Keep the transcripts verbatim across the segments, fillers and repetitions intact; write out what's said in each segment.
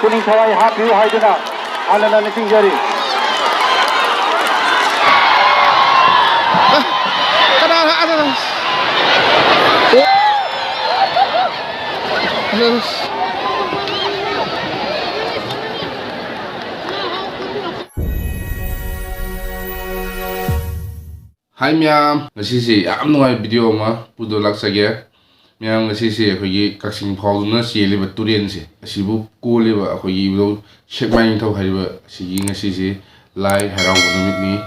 ꯄꯨꯛꯅꯤꯡ ꯊꯋꯥꯏ ꯍꯥꯞꯄꯤꯌꯨ ꯍꯥꯏꯗꯨꯅ ꯍꯥꯟꯅꯅ ꯅꯤꯡꯁꯤꯡꯖꯔꯤ꯫ ꯀꯅꯥꯅ ꯑꯗꯨꯅ ꯍꯥꯏ ꯃꯌꯥꯝ, ꯉꯁꯤꯁꯦ ꯌꯥꯝ ꯅꯨꯡꯉꯥꯏꯕ ꯚꯤꯗꯤꯑꯣ ꯑꯃ ꯄꯨꯗꯨꯅ ꯂꯥꯛꯆꯒꯦ꯫ ꯃꯌꯥꯝ, ꯉꯁꯤꯁꯦ ꯑꯩꯈꯣꯏꯒꯤ ꯀꯛꯆꯤꯡ ꯐꯥꯎꯗꯨꯅ ꯆꯦꯜꯂꯤꯕ ꯇꯨꯔꯦꯟꯁꯦ, ꯑꯁꯤꯕꯨ ꯀꯣꯜꯂꯤꯕ ꯑꯩꯈꯣꯏꯒꯤ ꯏꯕꯨꯙꯧ ꯁꯦꯛꯃꯥꯏ ꯅꯤꯡꯊꯧ ꯍꯥꯏꯔꯤꯕ ꯑꯁꯤꯒꯤ ꯉꯁꯤꯁꯦ ꯂꯥꯏ ꯍꯔꯥꯎꯕ ꯅꯨꯃꯤꯠꯅꯤ꯫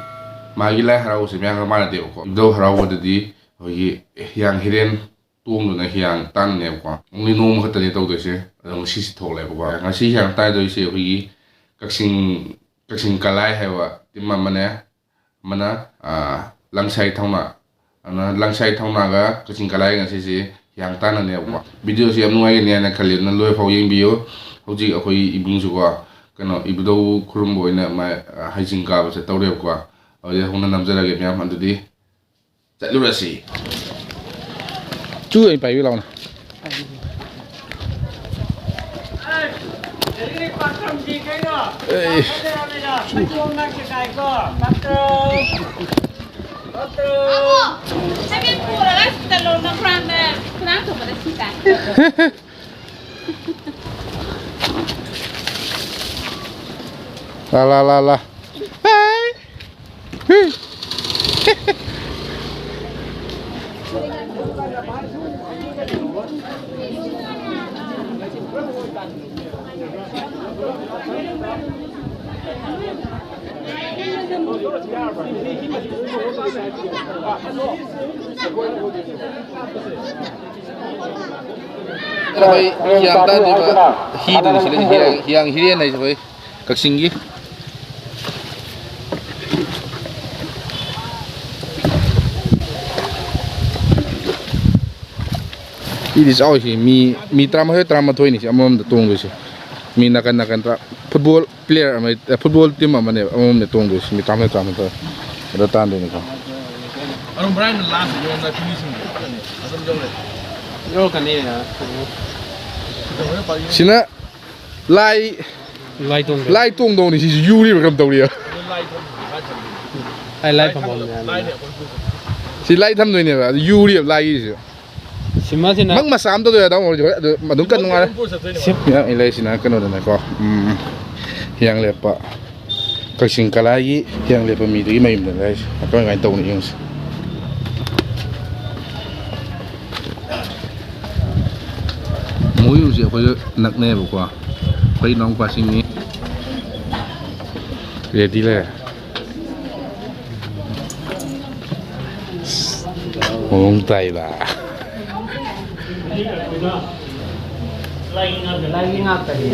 ꯃꯥꯒꯤ ꯂꯥꯏ ꯍꯔꯥꯎꯕꯁꯦ ꯃꯌꯥꯝꯒ ꯃꯥꯟꯅꯗꯦꯕꯀꯣ꯫ ꯏꯕꯨꯙꯧ ꯍꯔꯥꯎꯕꯗꯗꯤ ꯑꯩꯈꯣꯏꯒꯤ ꯍꯤꯌꯥꯡ ꯍꯤꯔꯦꯟ ꯇꯣꯡꯗꯨꯅ ꯍꯤꯌꯥꯡ ꯇꯥꯟꯅꯅꯦꯕꯀꯣ꯫ Only ꯅꯣꯡꯃ ꯈꯛꯇꯅꯦ ꯇꯧꯗꯣꯏꯁꯦ꯫ ꯑꯗꯣ ꯉꯁꯤꯁꯦ ꯊꯣꯛꯂꯛꯑꯦꯕꯀꯣ꯫ ꯉꯁꯤ ꯍꯤꯌꯥꯡ ꯇꯥꯟꯅꯗꯣꯏꯁꯦ ꯑꯩꯈꯣꯏꯒꯤ ꯀꯛꯆꯤꯡ, ꯀꯛꯆꯤꯡ ꯀꯂꯥꯏ ꯍꯥꯏꯕ ꯇꯤꯝ ꯑꯃꯅꯦ, ꯑꯃꯅ, ꯑꯥ, ꯂꯪꯁꯥꯏ ꯊꯧꯅꯥ꯫ ꯑꯗꯨꯅ ꯂꯪꯁꯥꯏ ꯊꯧꯅꯥꯒ ꯀꯛꯆꯤꯡ ꯀꯂꯥꯏ ꯉꯁꯤꯁꯤ ꯍꯤꯌꯥꯡ ꯇꯥꯟꯅꯅꯦꯕꯀꯣ꯫ ꯚꯤꯗꯤꯑꯣꯁꯤ ꯌꯥꯝ ꯅꯨꯡꯉꯥꯏꯒꯅꯤ ꯍꯥꯏꯅ ꯈꯜꯂꯤ, ꯑꯗꯨꯅ ꯂꯣꯏꯐꯥꯎ ꯌꯦꯡꯕꯤꯌꯨ꯫ ꯍꯧꯖꯤꯛ ꯑꯩꯈꯣꯏ ꯏꯕꯨꯡꯁꯨꯀꯣ, ꯀꯩꯅꯣ, ꯏꯕꯨꯙꯧ ꯈꯨꯔꯨꯝꯕ ꯑꯣꯏꯅ ꯃꯥ, ꯑꯥ, ꯍꯩꯖꯤꯡ ꯀꯥꯕ ꯆꯠꯇꯧꯔꯦꯕꯀꯣ꯫ ꯑꯗꯨꯗꯤ ꯍꯧꯅ ꯅꯝꯖꯔꯒꯦ ꯃꯌꯥꯝ, ꯑꯗꯨꯗꯤ ꯆꯠꯂꯨꯔꯁꯤ꯫ ꯆꯨ ꯑꯩ ꯄꯥꯏꯕꯤ ꯂꯥꯎꯅ꯫ ꯑꯦ꯫ ꯂꯥ, ꯂꯥ, ꯂꯥ, ꯂꯥ꯫ ꯑꯩꯈꯣꯏ ꯍꯤꯌꯥꯡ ꯇꯥꯟꯅꯗꯣꯏꯕ ꯍꯤꯗꯨꯅꯤ ꯁꯤꯗ, ꯍꯤꯌꯥꯡ, ꯍꯤꯌꯥꯡ ꯍꯤꯔꯦꯟ ꯍꯥꯏꯁꯦ ꯑꯩꯈꯣꯏ ꯀꯛꯆꯤꯡꯒꯤ꯫ ꯍꯤꯗꯤ ꯆꯥꯎꯏꯁꯤ ꯃꯤ, ꯃꯤ ꯇꯔꯥꯃꯥꯊꯣꯏ, ꯇꯔꯥꯃꯥꯊꯣꯏꯅꯤ ꯁꯤ ꯑꯃꯃꯝꯗ ꯇꯣꯡꯗꯣꯏꯁꯦ꯫ ꯃꯤ ꯅꯥꯀꯟ ꯅꯥꯀꯟ ꯇꯔꯥ, ꯐꯨꯠꯕꯣꯜ ꯄ꯭ꯂꯦꯌꯔ ꯑꯃ, ꯑꯦ, ꯐꯨꯠꯕꯣꯜ ꯇꯤꯝ ꯑꯃꯅꯦꯕ ꯑꯃꯃꯝꯅꯦ ꯇꯣꯡꯗꯣꯏꯁꯤ, ꯃꯤ ꯇꯔꯥꯃꯥꯊꯣꯏ, ꯇꯔꯥꯃꯥꯊꯣꯏ ꯑꯗ ꯇꯥꯟꯗꯣꯏꯅꯤꯀꯣ꯫ ꯑꯗꯨꯝ ꯕ꯭ꯔꯥꯏꯟꯅ ꯂꯥꯁ ꯌꯧꯔꯝꯗꯥꯏ ꯐꯤꯅꯤꯁꯤꯡꯗꯣ ꯑꯗꯨꯝ ꯌꯧꯔꯦ꯫ ꯌꯧꯔꯛꯀꯅꯤ꯫ ꯁꯤꯅ ꯂꯥꯏ, ꯂꯥꯏ ꯇꯣꯡꯗꯣꯏꯅꯤ꯫ ꯂꯥꯏ ꯇꯣꯡꯗꯧꯅꯤ꯫ ꯁꯤꯁꯨ ꯌꯨꯔꯤꯕ꯭ꯔꯥ ꯀꯩꯅꯣꯝ ꯇꯧꯔꯤꯌꯦ꯫ ꯑꯩ ꯂꯥꯏ ꯐꯝꯐꯝꯅꯦ ꯍꯥꯏꯕꯅꯤꯗ꯫ ꯁꯤ ꯂꯥꯏ ꯊꯝꯗꯣꯏꯅꯦꯕ, ꯑꯗꯨ ꯌꯨꯔꯤꯕ ꯂꯥꯏꯒꯤꯁꯤꯁꯨ꯫ ꯁꯤꯃꯁꯤꯅ ꯃꯪ ꯃꯆꯥ ꯑꯃ ꯇꯧꯗꯣꯏ ꯑꯗꯨꯝ ꯍꯣꯏ, ꯑꯗꯨ ꯑꯗꯨꯝ ꯀꯟ ꯅꯨꯡꯉꯥꯏꯔꯦ꯫ ꯁꯤ ꯌꯥ, ꯑꯩ ꯂꯩꯁꯤꯅ ꯀꯩꯅꯣꯗꯅꯦꯀꯣ꯫ ꯎꯝ, ꯍꯤꯌꯥꯡ ꯂꯦꯞꯄ꯫ ꯀꯛꯆꯤꯡ ꯀꯂꯥꯒꯤ ꯍꯤꯌꯥꯡ ꯂꯦꯞꯄ ꯃꯤꯗꯨꯒꯤ ꯃꯌꯨꯝꯗ ꯂꯩꯔꯤꯁꯦ꯫ ꯀꯃꯥꯏ ꯀꯃꯥꯏꯅ ꯇꯧꯕꯅꯣ ꯌꯦꯡꯁꯤ꯫ ꯃꯣꯏ ꯌꯨꯝꯁꯦ ꯑꯩꯈꯣꯏꯒ ꯅꯛꯅꯩꯌꯦꯕꯀꯣ꯫ ꯑꯩꯈꯣꯏ ꯏꯅꯥꯎꯄꯥꯁꯤꯡꯒꯤ ꯔꯦꯗꯤ ꯂꯩꯔꯦ꯫ ꯃꯑꯣꯡ ꯇꯥꯏꯗ꯫ ꯂꯥꯏꯒꯤ ꯉꯥꯛꯇꯅꯤ꯫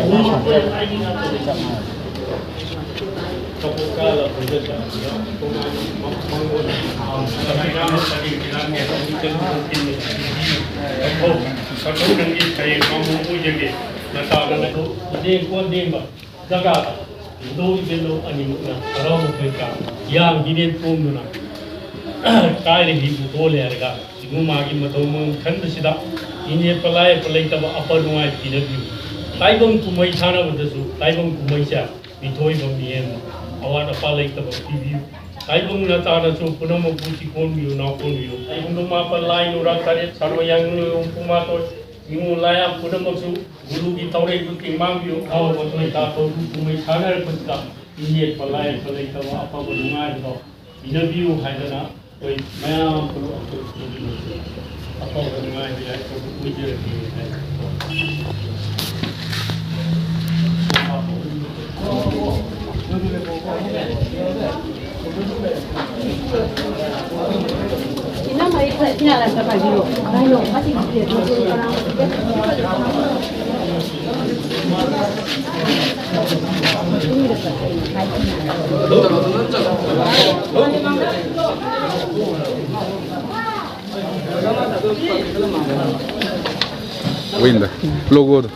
ꯖꯒꯥꯗ ꯏꯙꯧ ꯏꯕꯦꯟꯙꯧ ꯑꯅꯤꯃꯛꯅ ꯍꯔꯥꯎꯕ ꯀꯩꯀꯥ ꯌꯥꯝ ꯍꯤꯔꯦꯟ ꯇꯣꯡꯗꯨꯅ ꯀꯥꯏꯔ ꯍꯤ ꯄꯨꯊꯣꯛꯍꯜꯂꯦ ꯍꯥꯏꯔꯒ ꯏꯕꯨꯡ ꯃꯥꯒꯤ ꯃꯇꯧ ꯃꯑꯣꯡ ꯈꯟꯕꯁꯤꯗ ꯏꯅꯦꯠꯄ ꯂꯥꯏꯌꯦꯠꯄ ꯂꯩꯇꯕ ꯑꯐ ꯅꯨꯡꯉꯥꯏ ꯄꯤꯅꯕꯤꯌꯨ꯫ ꯇꯥꯏꯕꯪ ꯀꯨꯝꯍꯩ ꯁꯥꯟꯅꯕꯗꯁꯨ ꯇꯥꯏꯕꯪ ꯀꯨꯝꯍꯩꯁꯦ ꯃꯤꯊꯣꯏꯕ ꯃꯤꯍꯦꯟꯕ ꯑꯋꯥꯠ ꯑꯄꯥ ꯂꯩꯇꯕ ꯄꯤꯕꯤꯌꯨ꯫ ꯇꯥꯏꯕꯪ ꯅꯆꯥꯅꯁꯨ ꯄꯨꯝꯅꯃꯛꯄꯨ ꯆꯤꯀꯣꯟꯕꯤꯌꯨ ꯅꯥꯎꯀꯣꯟꯕꯤꯌꯨ꯫ ꯇꯥꯏꯕꯪ ꯃꯥꯄꯟ ꯂꯥꯏ ꯅꯨꯔꯥ ꯇꯔꯦꯠ ꯁꯥꯔꯣ ꯌꯥꯡꯂꯦꯟ ꯍꯨꯝꯐꯨ ꯃꯥꯊꯣꯏ ꯅꯤꯉꯣꯜ ꯂꯥꯏꯌꯥꯝ ꯄꯨꯝꯅꯃꯛꯁꯨ ꯒꯨꯔꯨꯒꯤ ꯊꯧꯔꯦꯛꯇꯨ ꯇꯦꯡꯕꯥꯡꯕꯤꯌꯨ꯫ ꯊꯥꯎ ꯃꯊꯣꯏ ꯇꯥꯊꯣꯛ ꯀꯨꯝꯍꯩ ꯁꯥꯟꯅꯔꯛꯄꯁꯤꯗ ꯏꯅꯦꯠꯄ ꯂꯥꯏꯌꯦꯠꯄ ꯂꯩꯇꯕ ꯑꯐꯕ ꯅꯨꯡꯉꯥꯏꯕꯗꯣ ꯄꯤꯅꯕꯤꯌꯨ ꯍꯥꯏꯗꯅ ꯑꯩꯈꯣꯏ ꯃꯌꯥꯝ ꯄꯨꯝꯅꯃꯛ ꯑꯐꯕ ꯅꯨꯡꯉꯥꯏꯕ ꯌꯥꯏꯐꯕ ꯑꯣꯏꯖꯔꯒꯦ ꯍꯥꯏꯅ Winda, logo.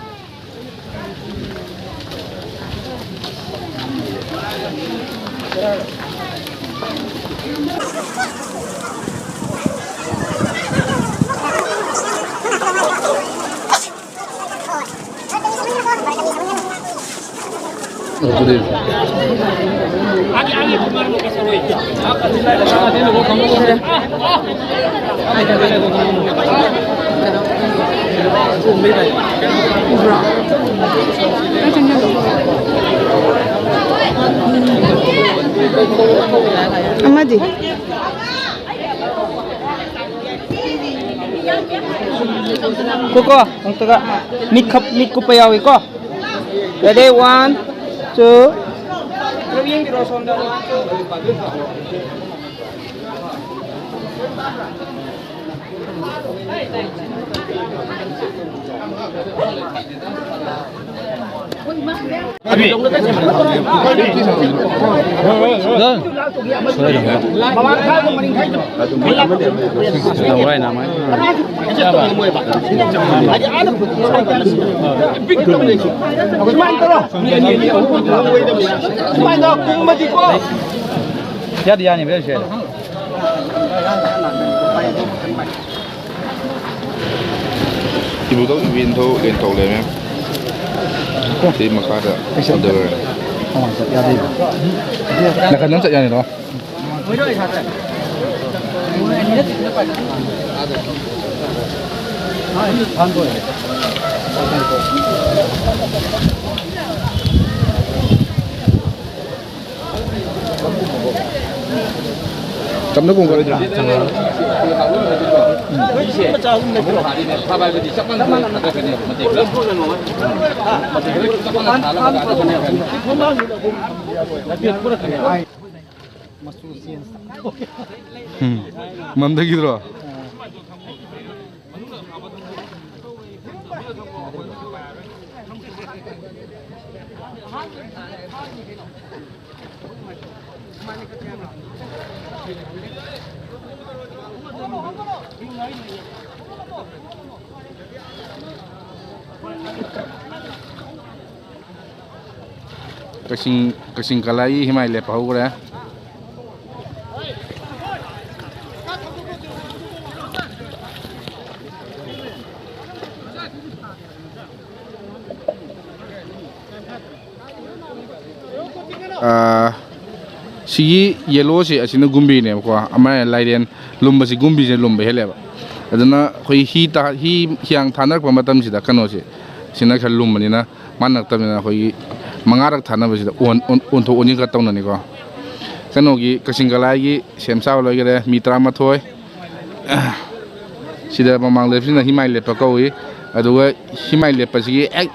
ꯑꯃꯗꯤ? ꯀꯣ, ꯀꯣ, ꯑꯃꯨꯛꯇꯒ ꯃꯤꯠ ꯈꯞ-, ꯃꯤꯠ ꯀꯨꯞꯄ ꯌꯥꯎꯏꯀꯣ꯫ Ready, one, two. ꯌꯥꯗꯤ ꯌꯥꯅꯤ, ꯕ꯭ꯔꯦꯟꯁꯦ꯫ ꯏꯕꯨꯙꯧ ꯏꯕꯦꯟꯊꯧ ꯂꯦꯟꯊꯧ ꯂꯩꯔꯦ꯫ ꯁꯤ ꯃꯈꯥꯗ ꯑꯣꯗꯔ꯫ ꯅꯥꯀꯟ ꯑꯃ ꯆꯠ ꯌꯥꯅꯤꯗꯣ꯫ ꯇꯝꯅ ꯀꯣꯡ ꯀꯥꯏꯗ꯭ꯔꯥ? ꯎꯝ꯫ ꯃꯝꯗꯒꯤꯗ꯭ꯔꯣ? ꯀꯛꯆꯤꯡ, ꯀꯛꯆꯤꯡ ꯀꯂꯥꯏ ꯍꯤꯃꯥꯏ ꯂꯦꯞꯄ ꯍꯧꯈ꯭ꯔꯦ꯫ ꯑꯥ, ꯁꯤꯒꯤ ꯌꯦꯂꯣꯁꯤ ꯑꯁꯤꯅ ꯒꯨꯝꯕꯤꯅꯦꯕꯀꯣ, ꯑꯃꯅ ꯂꯥꯏꯔꯦꯟ꯫ ꯂꯨꯝꯕꯁꯤ ꯒꯨꯝꯕꯤꯁꯤꯅ ꯂꯨꯝꯕ ꯍꯦꯜꯂꯦꯕ꯫ ꯑꯗꯨꯅ ꯑꯩꯈꯣꯏ ꯍꯤ ꯇꯥ-, ꯍꯤ ꯍꯤꯌꯥꯡ ꯊꯥꯅꯔꯛꯄ ꯃꯇꯝꯁꯤꯗ ꯀꯩꯅꯣꯁꯦ, ꯁꯤꯅ ꯈꯔ ꯂꯨꯝꯕꯅꯤꯅ, ꯃꯥꯟꯅꯔꯛꯇꯕꯅꯤꯅ ꯑꯩꯈꯣꯏꯒꯤ ꯃꯉꯥꯔꯛ ꯊꯥꯅꯕꯁꯤꯗ ꯑꯣꯟ-, ꯑꯣꯟ-, ꯑꯣꯟꯊꯣꯛ ꯑꯣꯟꯁꯤꯟ ꯈꯔ ꯇꯧꯅꯅꯤꯀꯣ꯫ ꯀꯩꯅꯣꯒꯤ ꯀꯛꯆꯤꯡ ꯒꯂꯥꯏꯒꯤ ꯁꯦꯝ ꯁꯥꯕ ꯂꯣꯏꯈꯔꯦ, ꯃꯤ ꯇꯔꯥꯃꯥꯊꯣꯏ꯫ ꯁꯤꯗ ꯃꯃꯥꯡ ꯂꯦꯞꯁꯤꯅ ꯍꯤꯃꯥꯏ ꯂꯦꯞꯄ ꯀꯧꯏ꯫ ꯑꯗꯨꯒ ꯍꯤꯃꯥꯏ ꯂꯦꯞꯄꯁꯤꯒꯤ ꯍꯦꯛ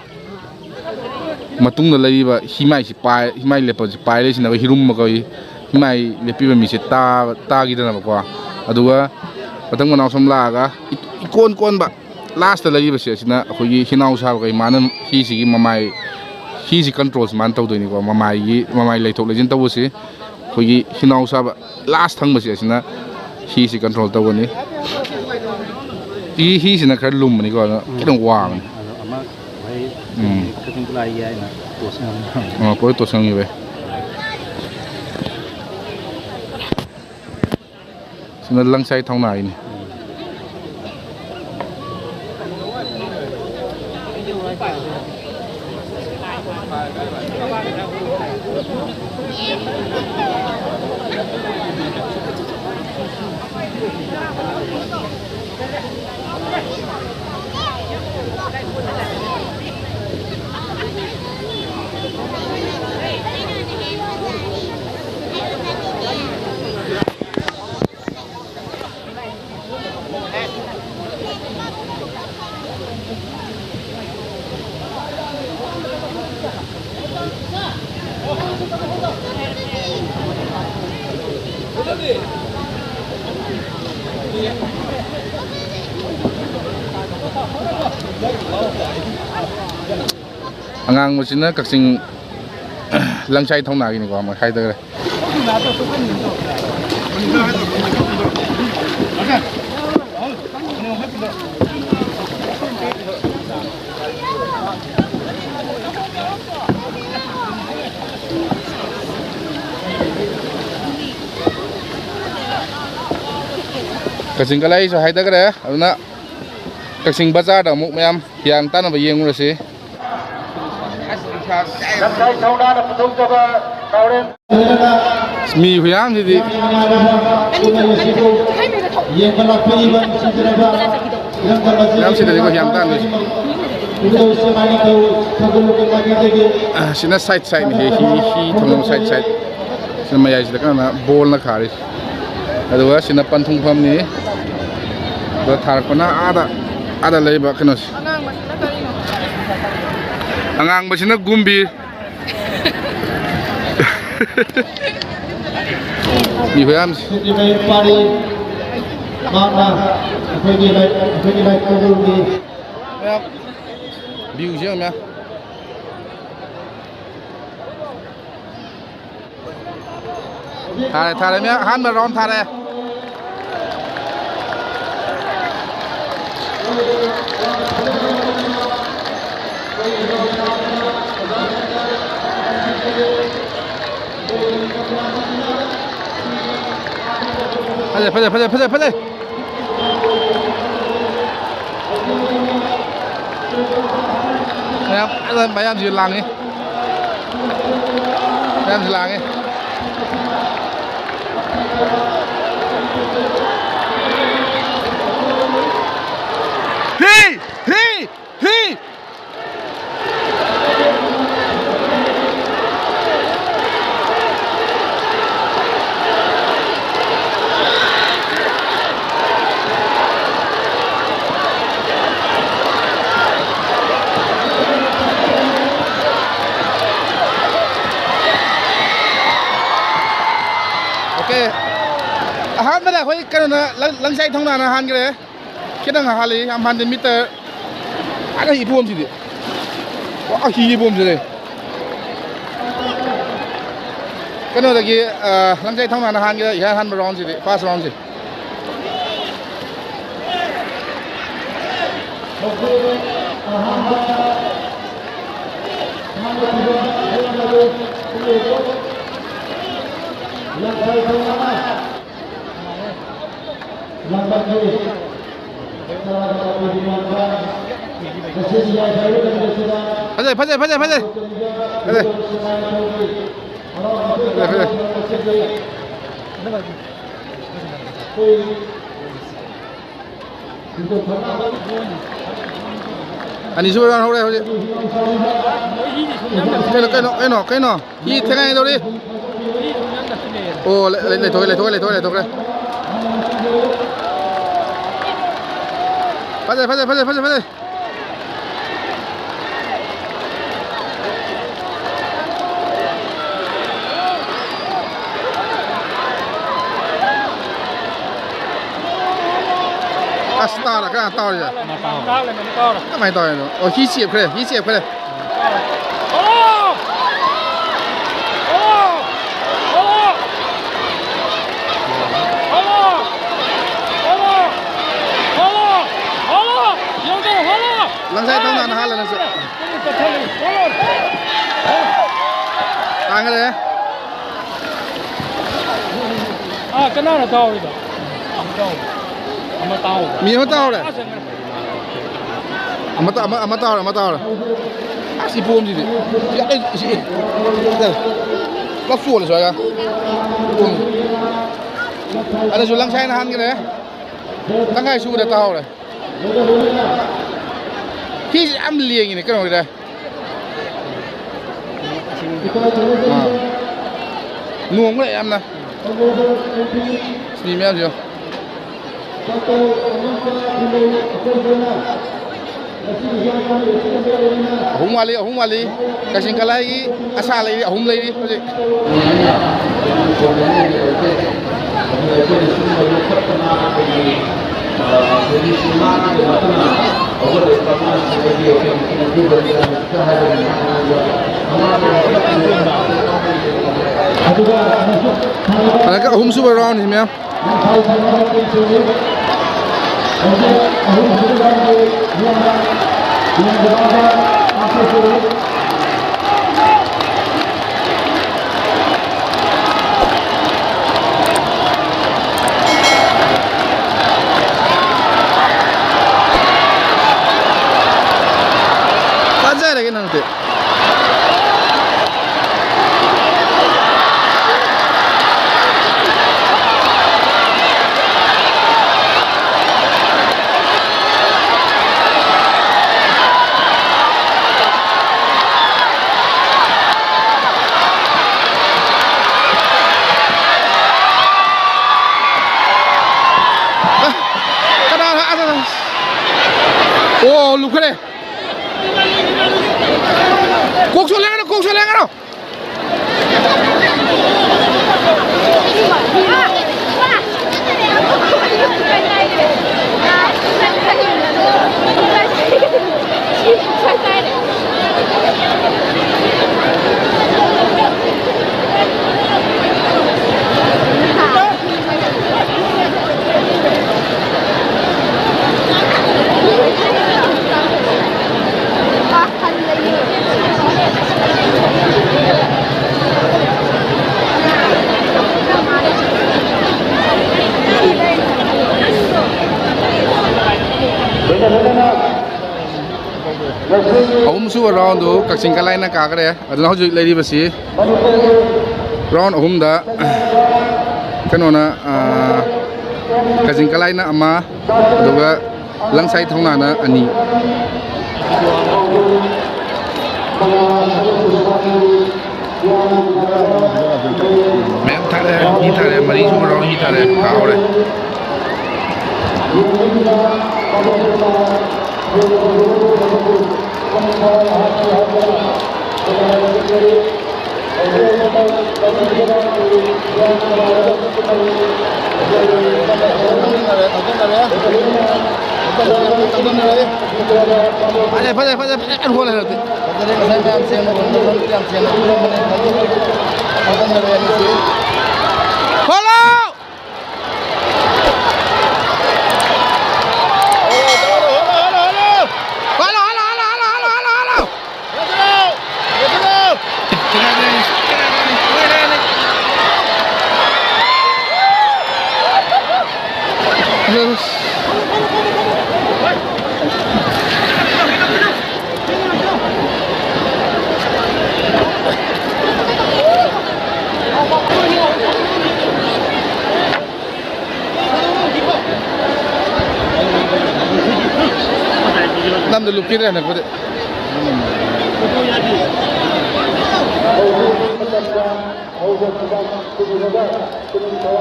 ꯃꯇꯨꯡꯗ ꯂꯩꯔꯤꯕ ꯍꯤꯃꯥꯏꯁꯤ ꯄꯥꯏ-, ꯍꯤꯃꯥꯏ ꯂꯦꯞꯄꯁꯤ ꯄꯥꯏꯔꯤꯁꯤꯅ ꯑꯩꯈꯣꯏ ꯍꯤꯔꯨꯝꯕ ꯀꯧꯏ꯫ ꯍꯤꯃꯥꯏ ꯂꯦꯞꯄꯤꯕ ꯃꯤꯁꯦ ꯇꯥ-, ꯇꯥꯈꯤꯗꯅꯕꯀꯣ꯫ ꯑꯗꯨꯒ ꯃꯊꯪ ꯃꯅꯥꯎ ꯁꯨꯝ ꯂꯥꯛꯑꯒ ꯏ-, ꯏꯀꯣꯟ ꯀꯣꯟꯕ ꯂꯥꯁꯇ ꯂꯩꯔꯤꯕꯁꯦ ꯑꯁꯤꯅ ꯑꯩꯈꯣꯏꯒꯤ ꯍꯤꯅꯥꯎ ꯁꯥꯕ ꯀꯧꯏ꯫ ꯃꯥꯅ ꯍꯤꯁꯤꯒꯤ ꯃꯃꯥꯏ, ꯍꯤꯁꯤ ꯀꯟꯇ꯭ꯔꯣꯜꯁꯤ ꯃꯥꯅ ꯇꯧꯗꯣꯏꯅꯤꯀꯣ꯫ ꯃꯃꯥꯏꯒꯤ, ꯃꯃꯥꯏ ꯂꯩꯊꯣꯛ ꯂꯩꯁꯤꯟ ꯇꯧꯕꯁꯤ ꯑꯩꯈꯣꯏꯒꯤ ꯍꯤꯅꯥꯎ ꯁꯥꯕ ꯂꯥꯁ ꯊꯪꯕꯁꯦ ꯑꯁꯤꯅ ꯍꯤꯁꯤ ꯀꯟꯇ꯭ꯔꯣꯜ ꯇꯧꯒꯅꯤ꯫ ꯍꯤ, ꯍꯤꯁꯤꯅ ꯈꯔ ꯂꯨꯝꯕꯅꯤꯀꯣ, ꯑꯗꯨꯅ ꯎꯝ꯫ ꯈꯤꯇꯪ ꯋꯥꯕꯅꯤ꯫ ꯑꯗꯣ ꯑꯃ ꯍꯣꯏ ꯎꯝ꯫ ꯀꯛꯆꯤꯡ ꯈꯨꯠꯂꯥꯏꯒꯤ ꯍꯥꯏꯅ ꯇꯣꯁ ꯉꯝꯕ꯫ ꯑꯣ, ꯄꯣꯏ ꯇꯣꯁ ꯉꯝꯈꯤꯕꯩ꯫ ꯁꯤꯅ ꯂꯪꯁꯥꯏ ꯊꯧꯅꯥꯒꯤꯅꯤ꯫ ꯑꯉꯥꯡꯕꯁꯤꯅ ꯀꯛꯆꯤꯡ ꯂꯪꯁꯥꯏ ꯊꯧꯅꯥꯒꯤꯅꯤꯀꯣ, ꯃꯣꯏ ꯍꯥꯏꯗꯈ꯭ꯔꯦ꯫ ꯀꯛꯆꯤꯡ ꯒꯂꯥꯏꯁꯨ ꯍꯥꯏꯗꯈ꯭ꯔꯦ꯫ ꯑꯗꯨꯅ ꯀꯛꯆꯤꯡ ꯕꯖꯥꯔꯗ ꯑꯃꯨꯛ ꯃꯌꯥꯝ ꯍꯤꯌꯥꯡ ꯇꯥꯟꯅꯕ ꯌꯦꯡꯉꯨꯔꯁꯤ꯫ ꯂꯝꯁꯥꯏ ꯊꯧꯅꯥꯅ ꯄꯨꯊꯣꯛꯆꯕ ꯃꯤ ꯈꯨꯌꯥꯝꯁꯤꯗꯤ꯫ ꯌꯥꯝ ꯁꯤꯗꯅꯤꯀꯣ ꯌꯥꯝ ꯇꯥꯟꯗꯣꯏꯁꯦ꯫ ꯑ, ꯁꯤꯅ side sideꯅꯤ, ꯍꯤ, ꯍꯤ, ꯍꯤ ꯊꯣꯡꯐꯝ side side꯫ ꯁꯤꯅ ꯃꯌꯥꯏꯁꯤꯗ ꯀꯩꯅꯣꯅ ꯕꯣꯜꯅ ꯈꯥꯔꯤꯁꯦ꯫ ꯑꯗꯨꯒ ꯁꯤꯅ ꯄꯟꯊꯨꯡꯐꯝꯅꯤ꯫ ꯑꯗꯨꯒ ꯊꯥꯔꯛꯄꯅ ꯑꯥꯗ, ꯑꯥꯗ ꯂꯩꯕ ꯀꯩꯅꯣꯁꯦ꯫ ꯑꯉꯥꯡꯕꯁꯤꯅ ꯀꯔꯤꯅꯣ? ꯑꯉꯥꯡꯕꯁꯤꯅ ꯒꯨꯝꯕꯤ꯫ ꯃꯤ ꯈꯨꯌꯥꯝꯁꯤ꯫ ꯁꯨꯇꯤꯃꯌꯨꯝ ꯄꯥꯔꯤ ꯃꯍꯥꯛꯅ ꯑꯩꯈꯣꯏꯒꯤ ꯂꯥꯏ-, ꯑꯩꯈꯣꯏꯒꯤ ꯂꯥꯏꯀꯣꯟꯅꯨꯡꯒꯤ ꯃꯌꯥꯝ viewꯁꯤ ꯌꯦꯡꯉꯨ ꯃꯌꯥꯝ꯫ ꯊꯥꯔꯦ, ꯊꯥꯔꯦ, ꯃꯌꯥꯝ ꯑꯍꯥꯟꯕ round ꯊꯥꯔꯦ꯫ ꯐꯖꯩ, ꯐꯖꯩ, ꯐꯖꯩ, ꯐꯖꯩ, ꯐꯖꯩ꯫ ꯃꯌꯥꯝ, ꯃꯌꯥꯝꯁꯤ ꯂꯥꯡꯉꯤ꯫ ꯃꯌꯥꯝꯁꯤ ꯂꯥꯡꯉꯤ꯫ ꯍꯤ! ꯍꯤ! ꯍꯤ! Okay. ꯑꯍꯥꯟꯕꯗ ꯑꯩꯈꯣꯏ ꯀꯩꯅꯣꯅ ꯂꯪ-, ꯂꯪꯖꯥꯏ ꯊꯧꯅꯥꯅ ꯍꯥꯟꯈ꯭ꯔꯦ꯫ ꯈꯤꯇꯪ ꯍꯥꯜꯂꯤ, ꯌꯥꯝ ꯍꯥꯟꯗꯦ, meter꯫ ꯑꯥꯗ ꯍꯤ ꯄꯣꯝꯁꯤꯗꯤ꯫ ꯋꯥ, ꯍꯤ ꯄꯣꯝꯁꯤꯗꯤ꯫ ꯀꯩꯅꯣꯗꯒꯤ, ꯑ, ꯂꯪꯖꯥꯏ ꯊꯧꯅꯥꯅ ꯍꯥꯟꯈꯤꯕ ꯏꯍꯥꯟ ꯍꯥꯟꯕ roundꯁꯤꯗꯤ, first roundꯁꯤ꯫ ꯐꯖꯩ, ꯐꯖꯩ, ꯐꯖꯩ, ꯐꯖꯩ꯫ ꯐꯖꯩ꯫ ꯐꯖꯩ, ꯐꯖꯩ꯫ ꯑꯅꯤꯁꯨꯕ round ꯍꯧꯔꯦ ꯍꯧꯖꯤꯛ꯫ ꯀꯩꯅꯣ, ꯀꯩꯅꯣ, ꯀꯩꯅꯣ, ꯀꯩꯅꯣ? ꯍꯤ ꯊꯦꯡꯒꯥꯏꯗꯧꯔꯤ꯫ ꯑꯣ, ꯂꯩ-, ꯂꯩ-, ꯂꯩꯊꯣꯛꯈ꯭ꯔꯦ, ꯂꯩꯊꯣꯛꯈ꯭ꯔꯦ, ꯂꯩꯊꯣꯛꯈ꯭ꯔꯦ, ꯂꯩꯊꯣꯛꯈ꯭ꯔꯦ꯫ ꯐꯖꯩ, ꯐꯖꯩ, ꯐꯖꯩ, ꯐꯖꯩ, ꯐꯖꯩ꯫ ꯑꯁ, ꯇꯥꯔꯦ, ꯀꯅꯥ ꯇꯥꯔꯤꯁꯦ? ꯇꯥꯔꯦ, ꯇꯥꯔꯦ, ꯇꯥꯔꯦ꯫ ꯀꯃꯥꯏꯅ ꯇꯧꯔꯤꯅꯣ? ꯑꯣ, ꯍꯤ ꯆꯦꯞꯈ꯭ꯔꯦ, ꯍꯤ ꯆꯦꯞꯈ꯭ꯔꯦ꯫ ꯍꯣꯂꯣ! ꯍꯣꯂꯣ! ꯍꯣꯂꯣ! ꯍꯣꯂꯣ! ꯌꯧꯗꯧ, ꯍꯣꯂꯣ! ꯂꯪꯁꯥꯏ ꯊꯧꯅꯥꯅ ꯍꯥꯜꯂꯦ ꯅꯪꯁꯨ꯫ ꯇꯥꯡꯈ꯭ꯔꯦ꯫ ꯑꯥ, ꯀꯅꯥꯅꯣ ꯇꯥꯍꯧꯔꯤꯗꯣ? ꯑꯃ ꯇꯥꯍꯧꯔꯦ꯫ ꯃꯤ ꯑꯃ ꯇꯥꯍꯧꯔꯦ꯫ ꯑꯥ, ꯆꯪꯈ꯭ꯔꯦ꯫ ꯑꯃ ꯇꯥ-, ꯑꯃ, ꯑꯃ ꯇꯥꯍꯧꯔꯦ, ꯑꯃ ꯇꯥꯍꯧꯔꯦ꯫ ꯑꯁ, ꯏꯄꯣꯝꯁꯤꯗꯤ꯫ ꯁꯤ, ꯑꯩ, ꯁꯤ, ꯁꯤ꯫ ꯄꯨꯂꯞ ꯆꯣꯠꯂꯦ ꯁ꯭ꯋꯥꯏꯒ꯫ ꯏꯄꯣꯝꯁꯤ꯫ ꯑꯗꯨꯁꯨ ꯂꯪꯁꯥꯏꯅ ꯍꯥꯟꯈ꯭ꯔꯦ꯫ ꯇꯪꯈꯥꯏ ꯁꯨꯕꯗ ꯇꯥꯍꯧꯔꯦ꯫ ꯍꯤꯁꯤ ꯌꯥꯝ ꯂꯦꯡꯉꯤꯅꯦ ꯀꯩꯅꯣꯒꯤꯗ꯫ ꯑꯥ꯫ ꯅꯣꯡꯈ꯭ꯔꯦ ꯌꯥꯝꯅ꯫ ꯃꯤ ꯃꯌꯥꯝꯁꯤ ꯌꯦꯡꯉꯣ꯫ ꯑꯍꯨꯝ ꯋꯥꯠꯂꯤ, ꯑꯍꯨꯝ ꯋꯥꯠꯂꯤ꯫ ꯀꯛꯆꯤꯡ ꯈꯂꯥꯏꯒꯤ ꯑꯁꯥ ꯂꯩꯔꯤ, ꯑꯍꯨꯝ ꯂꯩꯔꯤ ꯍꯧꯖꯤꯛ꯫ ꯍꯟꯗꯛꯀꯤ ꯑꯍꯨꯝꯁꯨꯕ round ꯅꯤ, ꯃꯌꯥꯝ꯫ ꯐꯖꯔꯦ ꯀꯩꯅꯣ ꯍꯧꯖꯤꯛꯇꯤ꯫ ꯂꯨꯞꯈ꯭ꯔꯦ꯫ ꯀꯣꯛꯁꯨ ꯂꯦꯡꯉꯅꯨ, ꯀꯣꯛꯁꯨ ꯂꯦꯡꯉꯅꯨ꯫ ꯑꯍꯨꯝꯁꯨꯕ ꯔꯥꯎꯟꯗꯨ ꯀꯛꯆꯤꯡ ꯀꯂꯥꯏꯅ ꯀꯥꯈ꯭ꯔꯦ꯫ ꯑꯗꯨꯅ ꯍꯧꯖꯤꯛ ꯂꯩꯔꯤꯕꯁꯤ ꯔꯥꯎꯟ ꯑꯍꯨꯝꯗ ꯀꯩꯅꯣꯅ, ꯑꯥ, ꯀꯛꯆꯤꯡ ꯀꯂꯥꯏꯅ ꯑꯃ, ꯑꯗꯨꯒ ꯂꯪꯁꯥꯏ ꯊꯧꯅꯥꯅ ꯑꯅꯤ꯫ ꯃꯌꯥꯝ ꯊꯥꯔꯦ, ꯍꯤ ꯊꯥꯔꯦ, ꯃꯔꯤꯁꯨꯕ ꯔꯥꯎꯟ ꯍꯤ ꯊꯥꯔꯦ, ꯀꯥꯍꯧꯔꯦ꯫ ꯐꯖꯩ, ꯐꯖꯩ, ꯐꯖꯩ, ꯐꯖꯅ ꯍꯣꯜꯂꯦ ꯍꯟꯗꯛꯇꯤ꯫ ꯐꯖꯔꯦ, ꯉꯁꯥꯏ ꯃꯌꯥꯝ ꯁꯦꯡꯅ ꯍꯣꯜꯂꯦ, ꯌꯥꯝ ꯁꯦꯡꯅ ꯎꯔꯝꯕꯅꯦ꯫ ꯐꯖꯔꯦ ꯑꯅꯤꯁꯤ꯫ ꯍꯣꯜꯂꯣ! ꯍꯣꯜꯂꯣ, ꯍꯣꯜꯂꯣ, ꯍꯣꯜꯂꯣ, ꯍꯣꯜꯂꯣ! ꯍꯣꯜꯂꯣ, ꯍꯣꯜꯂꯣ, ꯍꯣꯜꯂꯣ, ꯍꯣꯜꯂꯣ, ꯍꯣꯜꯂꯣ, ꯍꯣꯜꯂꯣ! ꯅꯝꯗ ꯂꯨꯞꯈꯤꯗ꯭ꯔꯦ ꯍꯟꯗꯛꯄꯨꯗꯤ꯫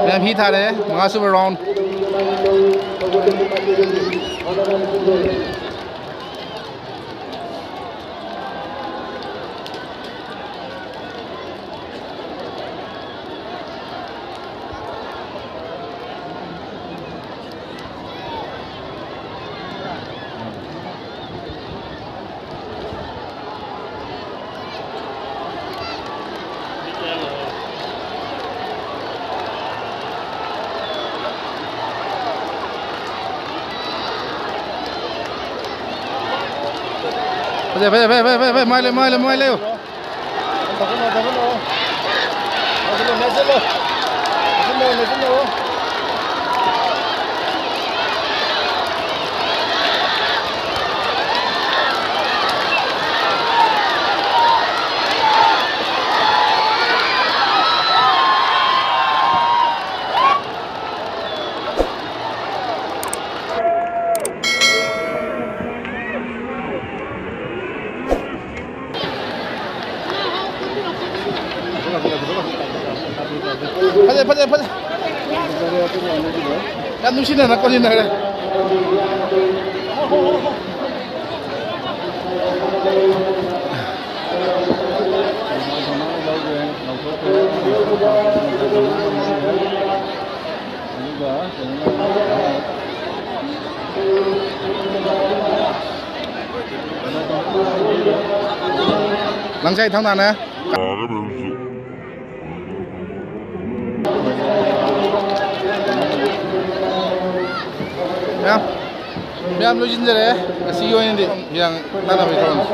ꯃꯌꯥꯝ ꯍꯤ ꯊꯥꯔꯦ, ꯃꯉꯥꯁꯨꯕ ꯔꯥꯎꯟ꯫ ꯐꯖꯩ, ꯐꯖꯩ, ꯐꯖꯩ, ꯐꯖꯩ, ꯐꯖꯩ, ꯃꯥꯏ ꯂꯩꯌꯨ, ꯃꯥꯏ ꯂꯩꯌꯨ, ꯃꯥꯏ ꯂꯩꯌꯨ꯫ ꯊꯥꯖꯤꯜꯂꯣ, ꯊꯥꯖꯤꯜꯂꯣ꯫ ꯊꯥꯖꯤꯜꯂꯣ, ꯅꯦꯠꯁꯤꯜꯂꯣ꯫ ꯅꯦꯠꯁꯤꯜꯂꯣ, ꯅꯦꯠꯁꯤꯜꯂꯣ꯫ ꯐꯖꯩ, ꯐꯖꯩ, ꯐꯖꯩ꯫ ꯌꯥꯝ ꯅꯨꯡꯁꯤꯅꯅ ꯀꯣꯟꯁꯤꯟꯅꯈ꯭ꯔꯦ꯫ ꯂꯪꯁꯥꯏ ꯊꯝꯅꯥꯅꯦ꯫ ꯃꯌꯥꯝ, ꯃꯌꯥꯝ ꯂꯣꯏꯁꯤꯟꯖꯔꯦ꯫ ꯉꯁꯤꯒꯤ ꯑꯣꯏꯅꯗꯤ ꯍꯤꯌꯥꯡ ꯇꯥꯟꯅꯕꯒꯤ ꯊꯧꯔꯝꯁꯦ꯫